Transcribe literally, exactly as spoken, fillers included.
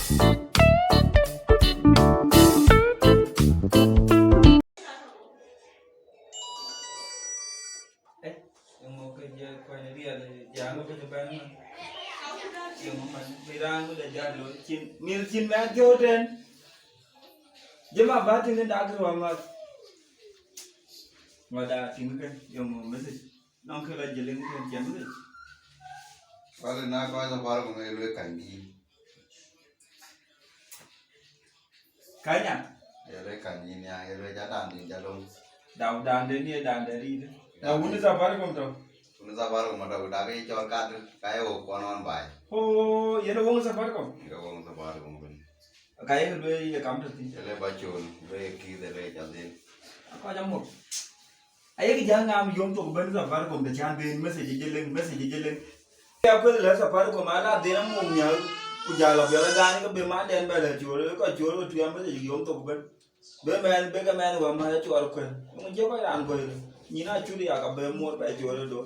Eh, yöŋö ke jɛ kuany riɛl, jam ke jɛ bɛ̈n man. Yöŋö man, mi raan ku de jal lo cin, mil cin mɛn thiɔ̈u tɛn. Jema ba tïŋ dak ruɔŋ ŋɔt. Ŋɔt da tïŋ ke, yöŋö message. Nɔŋ ke la jël ŋö tɛn cɛn message. Wala na kɔc la bar ku ŋö ye luel kany dïït. Kanya. Ye luel kany yïn ya, ye luel ja dan din ja lom. Dau dan de ni dan de ri de. Na wun Safaricom tɔ. Wun Safaricom tɔ, da ke cɔl kat, ka ye wo kɔn wan bai. Oh, ye wun Safaricom. Ye wun Safaricom ben. Ka ye luel ye kam tɔ ti. Ye le ba chol, luel ye ki de le ja din. Ko ja mo. Ayek jäl ŋam yom thok ben Safaricom de cän ben message je leŋ, message je leŋ. Ya kuël lɛ Safaricom ala dhen amuk nhial, ku jal a biɔl agany ke be ma dɛn bɛ lɛ cuɔl, ke cuɔl ke tuya message yom thok ben. Be mɛn, be ke mɛn wä ma ya cuɔl kuël. Mun je kɔc raan gɔ̈i. Nyin a cut ya ka be muɔr bɛ cuɔl do.